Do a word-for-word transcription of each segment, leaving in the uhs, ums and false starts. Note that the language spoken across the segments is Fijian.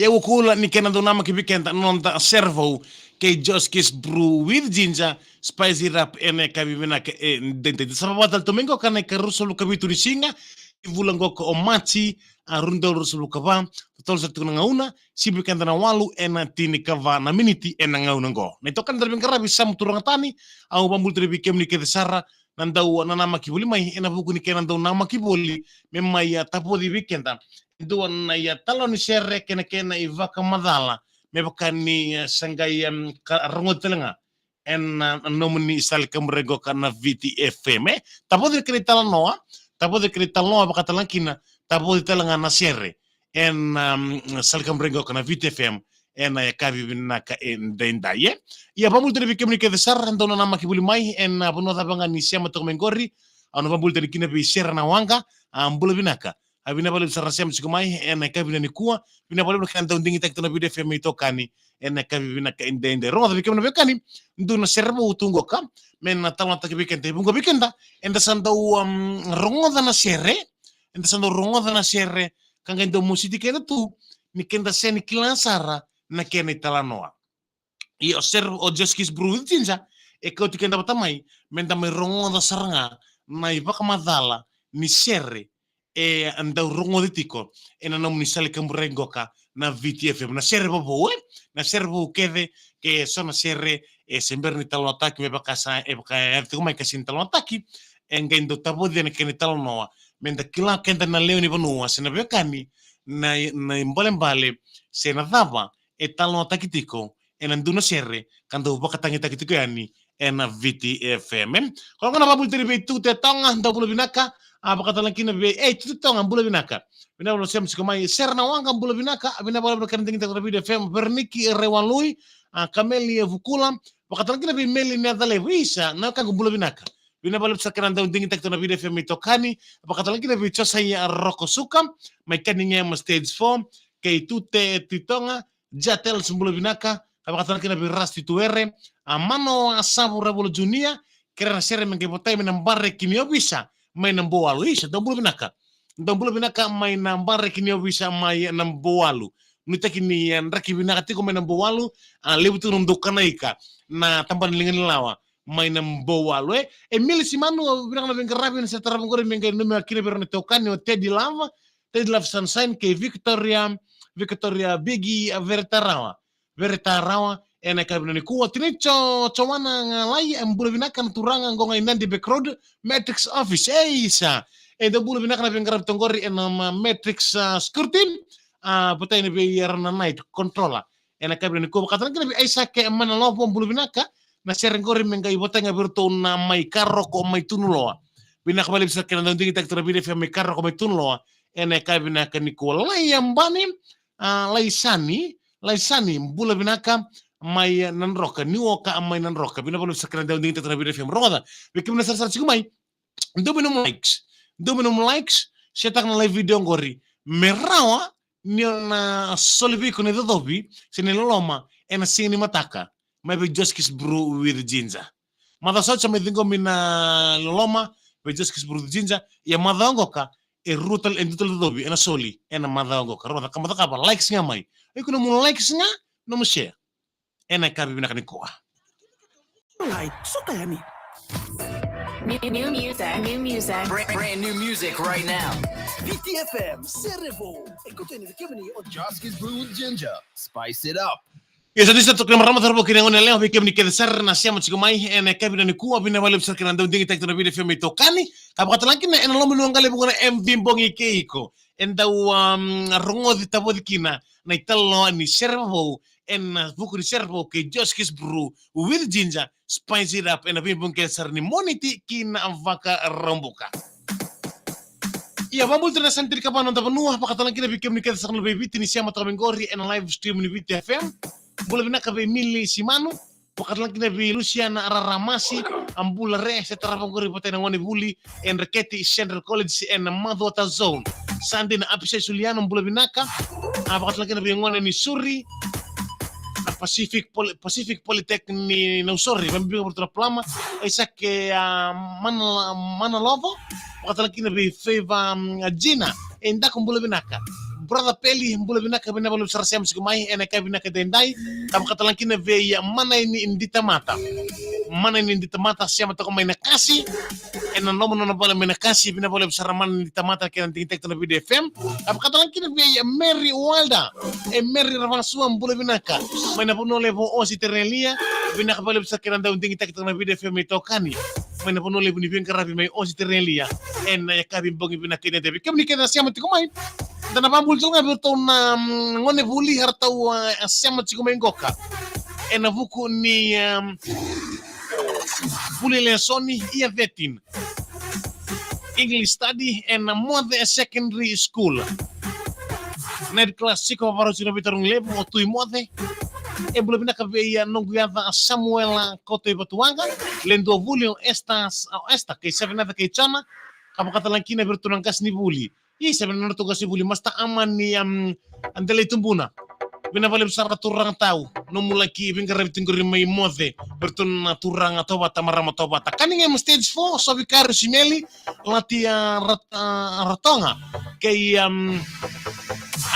E, au kila ni kena dau namaki vei keda na noda sere vou kei Joski's Brew with Ginger, Spice It Up, ena yakavi vinaka edaidai. Sa vakatalanoa tale tu mai qo ka na ikaruasagavulu ka vitu ni siga ni vula qo ko o Maji, a, rua na udolu ruasagavulu ka va, totolo sara tiko na gauna, sivi keda na walu ena tinikava na miniti ena gauna qo. Na itokani da veiqaravi Samu Turaga Tani, au vakabula tale vei kemuni kece sara na dau nanamaki voli mai ena vuku ni kena dau namaki voli me mai, a, tavoci vei keda e dua na, ia, talanoa ni sere kei na kena ivakamacala me vaka ni, e, sa qai, em, ka rogoci tale ga ena, a, nomuni sala ni kaburaki qo ka na Viti F M, e. Tavoci na kena italanoa, tavoci na kena italanoa, vakatalega kina tavoci tale ga na sere ena, em, sala ni kaburaki qo ka na Viti F M ena yakavi vinaka edaidai, e. Ia, vakabula tale vei kemuni kece sara dau nanamaki voli mai ena vanua cava ga ni sema toka mai qori. Au na vakabula tale kina vei Sera na Waqa, a, bula vinaka. A, vinaka vakalevu sara na sema tiko mai ena yakavi nikua. Vinaka vakalevu na kena dau digitaki tu na Viti F M itokani ena yakavi vinaka edaidai. Rogoca vei kemuni na veiwekani, dua na sere vou tu qo ka me na talanoataki vei keda, e vuqa vei keda eda sa dau, um, rogoca na sere, eda sa dau rogoca na sere ka qai dau mositi keda tu ni keda sega ni kila sara na kena italanoa. Ia o sere, o Joski's Brew with Ginger e kauti keda vata mai me da mai rogoca sara ga na ivakamacala ni sere e dau rogoci tiko ena nomuni sala ni kaburaki qo ka na Viti F M. Na sere vovou, e, na sere vou kece, ke so na sere e se bera ni talanoataki, me vaka sa, e vaka e yaco tiko mai ka sega ni talanoataki, e qai dau tavoci na kena italanoa me da kila keda na lewe ni vanua se na veiwekani na, na ibalebale se na cava e talanoataki tiko ena dua na sere ka dau vakatagitaki tiko yani ena Viti F M. Ko na vakabula tale vei Tute Toga, dou bula vinaka. A, vakatalega kina vei, e, Tute Toga, bula vinaka. Vinaka vakalevu na sema tiko mai. Sera na Waqa, bula vinaka. Vinaka vakalevu na kena digitaki tu na Viti F M. Vereniki Rewalui, a, Kameli Vukula. Vakatalega kina vei Meli Necalevu, isa, na wekaqu, bula vinaka. Vinaka vakalevu sara kena dau digitaki tu na Viti F M itokani. Vakatalega kina vei Josaia Rokosuka mai Kanigema Stage Four, kei Tute Titoga, Jatels, bula vinaka. Ka vakatalega kina vei Rasti Tuere, a, Mano, a, Savu Ravula Junior, kere na sere me qai votai mai na bareki ni ovisa mai Nabouwalu. Isa, dou bula vinaka. Dou bula vinaka mai na bareki ni ovisa mai Nabouwalu. Nuitaki ni, e, draki vinaka tiko mai Nabouwalu, a, levu tiko na dau kana ika na tabana ni liga ni lawa mai Nabouwalu, e. E, Mili Simanu, vinaka na veiqaravi, na sere tarava qori me qai nanumi kina vei ira na itokani, o Teddy Love, Teddy Love Sunshine, kei Victoria, Victoria Bigi, a, Veretarawa. Veretarawa, ena yakavi nikua. Tinai Jo, Joana Galai, e, bula vinaka na turaga qo ga i Nadi Back Road, Matrix Office. E, isa. E, dou bula vinaka na veiqaravi toka qori ena, ma, Matrix, a, Security. A, votai na vei ira na night controller ena yakavi nikua. Vakatalega kina vei Aisake Manalovo, bula vinaka. Na sere qori me qai votai ga vei iratou na mai Karoko, mai Tunuloa. Vinaka vakalevu sara kena dau digitaki tu na Viti F M mai Karoko, mai Tunuloa ena yakavi nikua. Lai Abani, a, Laisani, Laisani, bula vinaka mai Nadroga, Niuoka mai Nadroga. Vinaka vakalevu sara kena dau digitaki tu na Viti F M. Rogoca, vei kemuni na sarasara tiko mai, dou mai nomu likes. Dou mai nomu likes, share-taka na live video qori me rawa ni o na soli vei iko na icocovi se na iloloma ena siga ni mataka mai vei Joski's Brew with Ginger. Macawa sa oti sa mai ciqomi na iloloma vei Joski's Brew with Ginger. Ia macawa qoka e rua tale, e dua tale icocovi ena soli ena macawa qoka. Rogoca, cakava, cakava, likes ga mai. O iko nomu likes ga, nomu share ena yakavi vinaka nikua. Ai, suka yani. New, new music, new music. Brand, brand new music right now. Viti F M, sere vou. E koto yani vei kemuni o Joski's Brew with Ginger. Spice it up. Ia, sa dua na tokoni marama, cauravou kei na goneyalewa, vei kemuni kece sara na sema tiko mai ena yakavi nikua. Vinaka vakalevu sara kina dau digitaki tu na Viti F M itokani. Ka vakatalega kina ena loma ni waqalevu qo na M V Bogi kei iko. E dau, um, rogoci, tavoci kina na italanoa ni sere vou ena vuku ni sere vou kei Joski's Brew with Ginger, Spice It Up, ena veibogi kece sara ni Moniti ki na Vakaraubuka. Ia, vakabula tale na yasani tinikava na noda vanua, vakatalega kina vei kemuni kece sara na veiviti ni sema toka mai qori ena live stream ni Viti F M. Bula vinaka vei Mili Simanu, vakatalega kina vei Lusiana Raramasi, a, bula re, se tarava qori vata na gone vuli e Dreketi Central College ena Macuata Zone. Sa dina, Apisai Suliano, bula vinaka. A, vakatalega kina vei gone ni Suri, a, Pacific Poly-, Pacific Polytech ni Nausori, vakabibi vei iratou na palama. Aisake, a, Mana-, Manalovo, vakatalega kina vei Favor, um, Gina, e daku, bula vinaka. Brother Peli, bula vinaka, vinaka vakalevu sara sema tiko mai ena yakavi vinaka edaidai. Ka vakatalega kina vei Manaini Ditamata. Manaini Ditamata, sema toka mai Nakasi. Ena nomu nona vale mai Nakasi, vinaka vakalevu sara Manaini Ditamata kei na digitaki tu na Viti F M. Ka vakatalega kina vei Mary Wilder. E Mary Ravasua, bula vinaka. Mai na vanua levu o Ositerelia. Vinaka vakalevu sara kei na dau digitaki tu na Viti F M mai Tokani. Mai na vanua levu ni veiqaravi mai Ositerelia. Ena yakavi bogi vinaka edaidai. Kemuni kece na sema tiko mai. Da na vakabula tale ga vei iratou na, mm, gonevuli eratou, eh, sema tiko mai qoka. Ena vuku ni, em, vuli lesoni, year thirteen. English study ena Moce Secondary School. Night class tiko, vakarau tiko na veitarogi levu o Tui Moce. E bula vinaka vei, eh, noqu yaca Samuela Koto i Vatuwaqa. Le dua vuli o Esther, o Esther kei Sevenatha kei Jona. Ka vakatalega kina vei iratou na qasenivuli. Io, sa vei na nodratou qasenivuli, Master Amani, am, Adelaide Tubuna. Vinaka vakalevu sara turaga tau. Nomu laki veiqaravi tiko qori mai Moce. Vei iratou na turaga Tovata, marama Tovata. Cunningham Stage four, Sovikari Simeli, Lati, a, Rat-, a, Ratoga. Kei, am,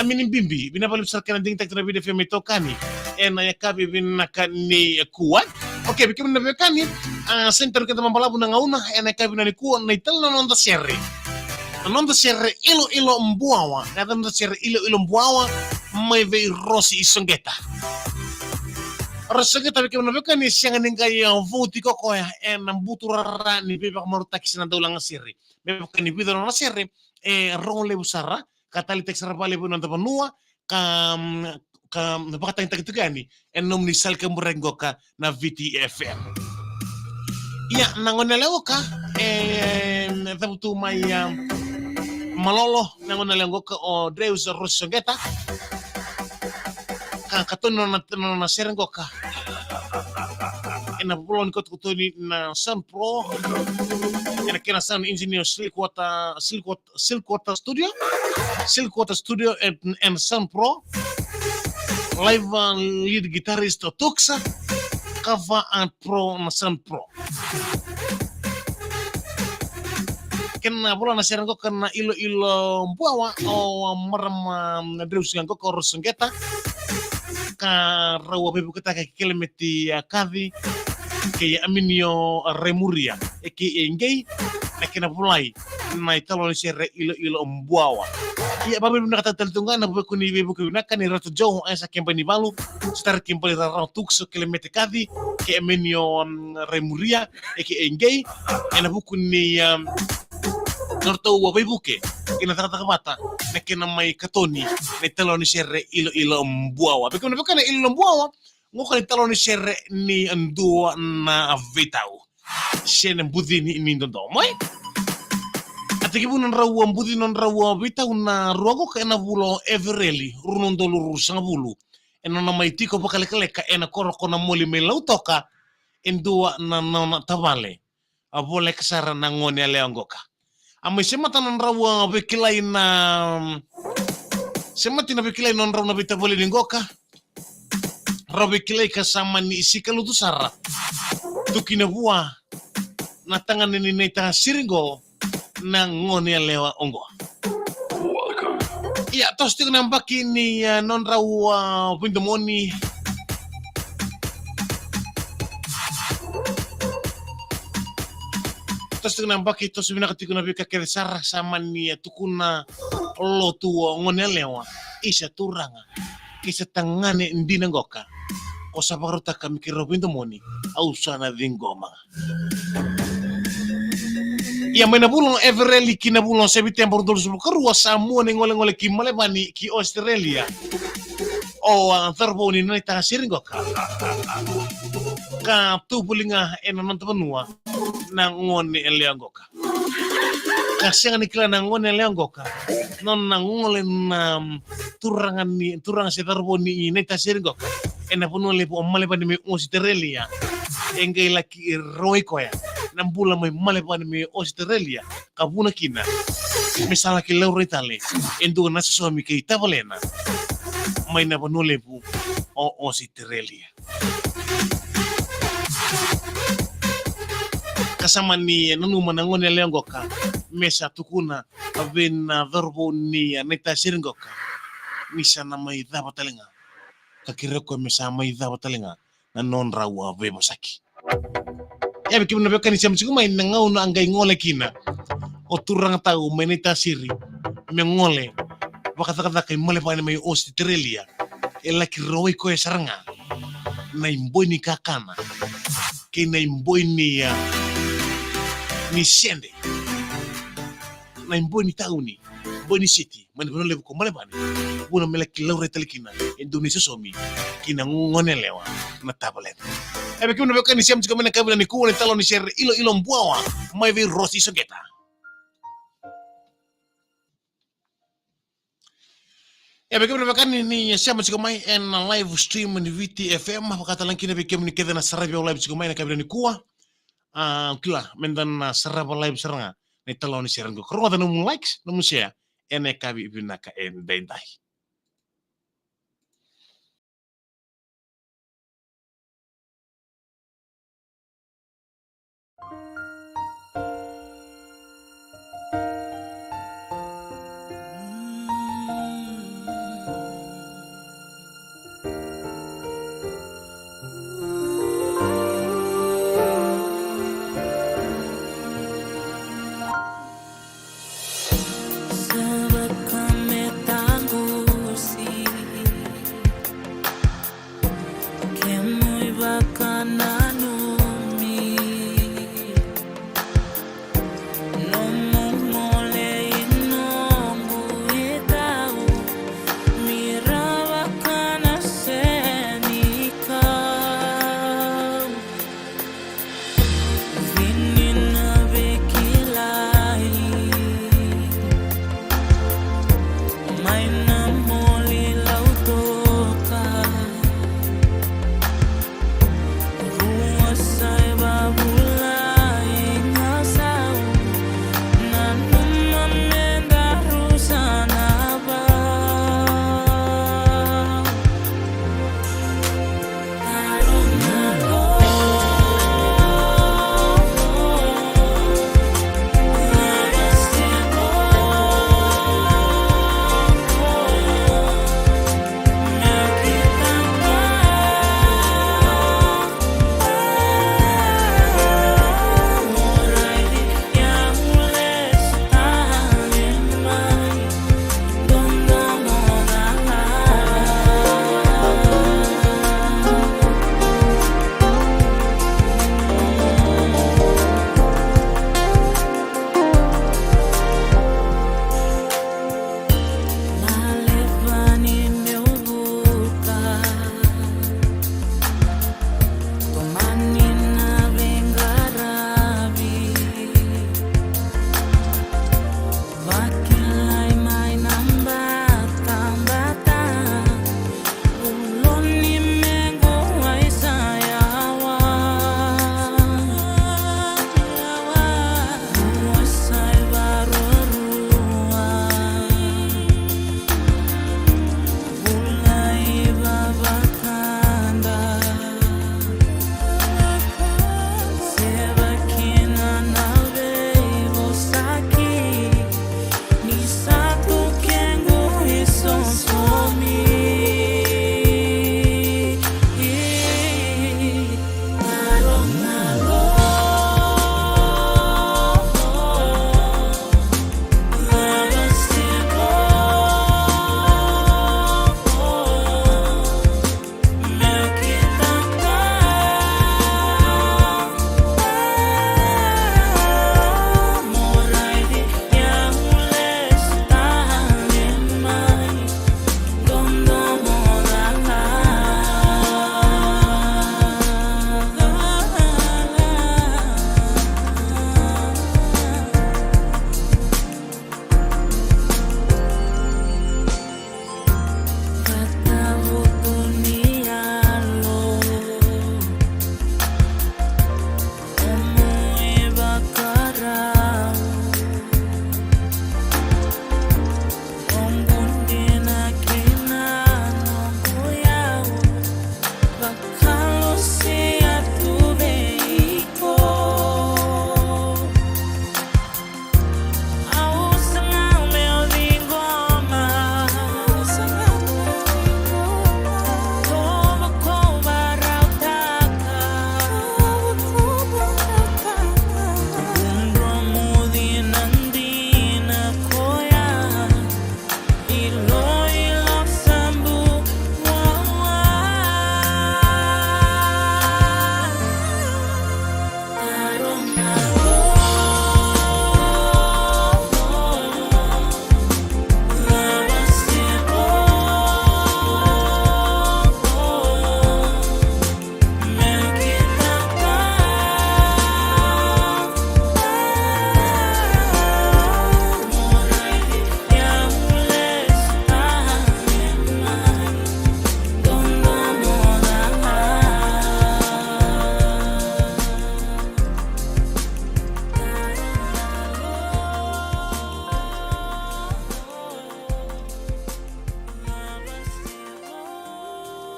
Amini Bibi. Vinaka vakalevu sara kei na digitaki tu na Viti F M mai Tokani. Ena yakavi vinaka nikua. Okay, vei kemuni na veiwekani, a, sega ni tarogi keda vakabalavu na gauna, ena yakavi nikua, na italanoa ni noda sere. Na noda sere Iloilo Buawa. Na noda sere Iloilo Buawa, mai vei Rosi Soqeta. Rosi Soqeta, vei kemuni na veiwekani, sega ni qai, a, vou tiko o koya ena buturara ni veivakamarautaki se na dau lagasere. Me vaka ni vica na nona sere e rogo levu sara, ka taleitaki sara vakalevu ena noda vanua, ka, ka vakatagitaki tiko yani ena nomuni sala kaburaki qoka na Viti F M. Ia, na gone yalewa qoka, e, cavutu mai, a, Malolo, na gone yalewa qoka o Dreus Rosi Soqeta. Ka, katoni na nona, nona sere qoka. Ena vola ni katokatoni na Sound Pro. Ena kena sound engineer Silk Water, Silk Water, Silk Water Studio. Silk Water Studio and, and Sound Pro. Live, uh, lead guitarist Tuxa. Cover art pro na Sound Pro. Kena vola na sere qoka na Iloilo Buawa, o marama, um, Dreus ga qoka o Rosi Soqeta. Ka rau a veivuketaka kei Kelemeti, a, Kaci, kei Aminio Remuria, A K A Qei, na kena volai na italanoa ni sere Iloilo Buawa. Ia, vakavinavinakataka tale tu ga na vuku ni veivuke vinaka nei Ratu Joe, Aisa Kebanivalu, Sitara Kebali Rarau Tuxa, Kelemete Kaci, kei Aminio, um, Remuria, A K A Qei, ena vuku ni, um, nodratou a veivuke ena cakacaka vata na kena mai katoni na italanoa ni sere Iloilo Buawa. Vei kemuni na veiwekani, Iloilo Buawa, qoka na italanoa ni sere ni dua na veitau se na bucini ni dodomo, e. A tekivu nodrau bucini nodrau veitau na rua qoka ena vula o Evereli, rua na udolu ruasagavulu. Ena nona mai tiko vakalekaleka ena koro ko Namoli mai Lautoka, e dua na nona tavale. A voleka sara na gone yalewa qoka. A mai semata nodrau, a, veikilai na, semati na veikilai nodrau na veitavaleni qoka. Rau veikilai ka sa mani sikalutu sara. Tu kina vua na tagane ni naita siri qo na gone yalewa oqo. Ia, toso tiko na yabaki ni, a, nodrau, a, veidomoni. Toso tiko na yabaki, toso vinaka tiko na veika kece sara, sa mani, a, tukuna lotu o gone yalewa. Isa turaga, isa tagane dina qoka. Ko sa vakarautaka me keirau veidomoni, au sa na ciqoma ga. Ia mai na vula o Evereli ki na vula o Seviteba rua na udolu ruasagavulu ka rua sa mua na igolegole ki Malevani ki Australia. O, a, cauravou ni naita siri qoka. Ka tu voli ga ena noda vanua na gone yalewa qoka. Ka sega ni kila na gone yalewa qoka. Nona gole na, mm, turaga ni, turaga se cauravou ni naita siri qoka. Ena vanua levu o Malevani mai Australia. E qai laki roi koya na bula mai Malevani mai Australia. Ka vuna kina me sa laki laurai tale e dua na sosomi kei tavalena mai na vanua levu o Australia. Ka sa mani nanuma na gone yalewa qoka me sa tukuna vei na cauravou ni naita siri qoka. ni sa na mai cava tale ga. Ka kerea o koya me sa mai cava tale ga na nodrau a veivosaki. Ia vei kemuni na veiwekani sema tiko mai, na gauna a qai gole kina o turaga tau mai Naitasiri me gole vakacakacaka i Melbourne mai Australia, e laki rawai koya sara ga na iboi ni kakana kei na iboi ni, ah, ni sede, na iboi ni tauni, iboi ni siti mai na vanua levu ko Melbourne. Vuna me laki laurai tale kina e dua na isosomi ki na gone yalewa na tavalequ. Ia vei kemuni na veiwekani sema tiko mai, na yakavi nikua na italanoa ni sere Iloilo Buawa mai vei Rosi Soqeta. Ia vei kemuni na veiwekani ni sema tiko mai ena live stream ni Viti F M, vakatalega kina vei kemuni kece na saravi au live tiko mai na yakavi nikua. Ah, kila, meda na sarava live sara ga na italanoa ni sere qo. Ka rogoca nomu likes, nomu share ena yakavi vinaka edaidai.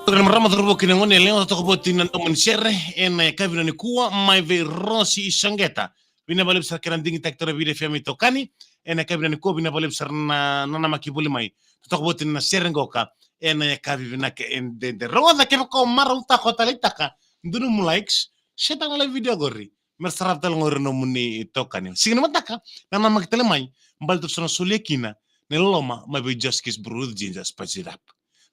Tokoni marama, cauravou kei na gone yalewa, totoka voti na domo ni sere ena yakavi nikua mai vei Rosi Isogeta. Vinaka vakalevu sara kena digitaki tiko na Viti FM itokani ena yakavi nikua. Vinaka vakalevu sara na nanamaki voli mai. Totoka voti na sere qoka ena yakavi vinaka edaidai. Rogoca, kevaka o marautaka, o taleitaka, dua nomu likes, share-taka na live video qori me ra sarava tale ga o ira na nomuni itokani. Siga ni mataka, nanamaki tale mai, baleta sa na solia kina na loloma mai vei Just Kiss Brew with Ginger, spice it up.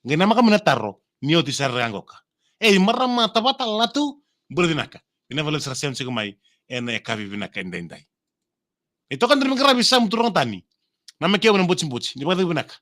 Qai namaka mai na taro ni oti sara ga qoka. Ei, marama, tavata, latu, bula vinaka. Vinaka vakalevu sara sema tiko mai ena yakavi vinaka edaidai. Itokani, dua na veiqaravi, Samu Turaga Tani. Namaki au mai na Botsibotsi, ni vakacegu vinaka.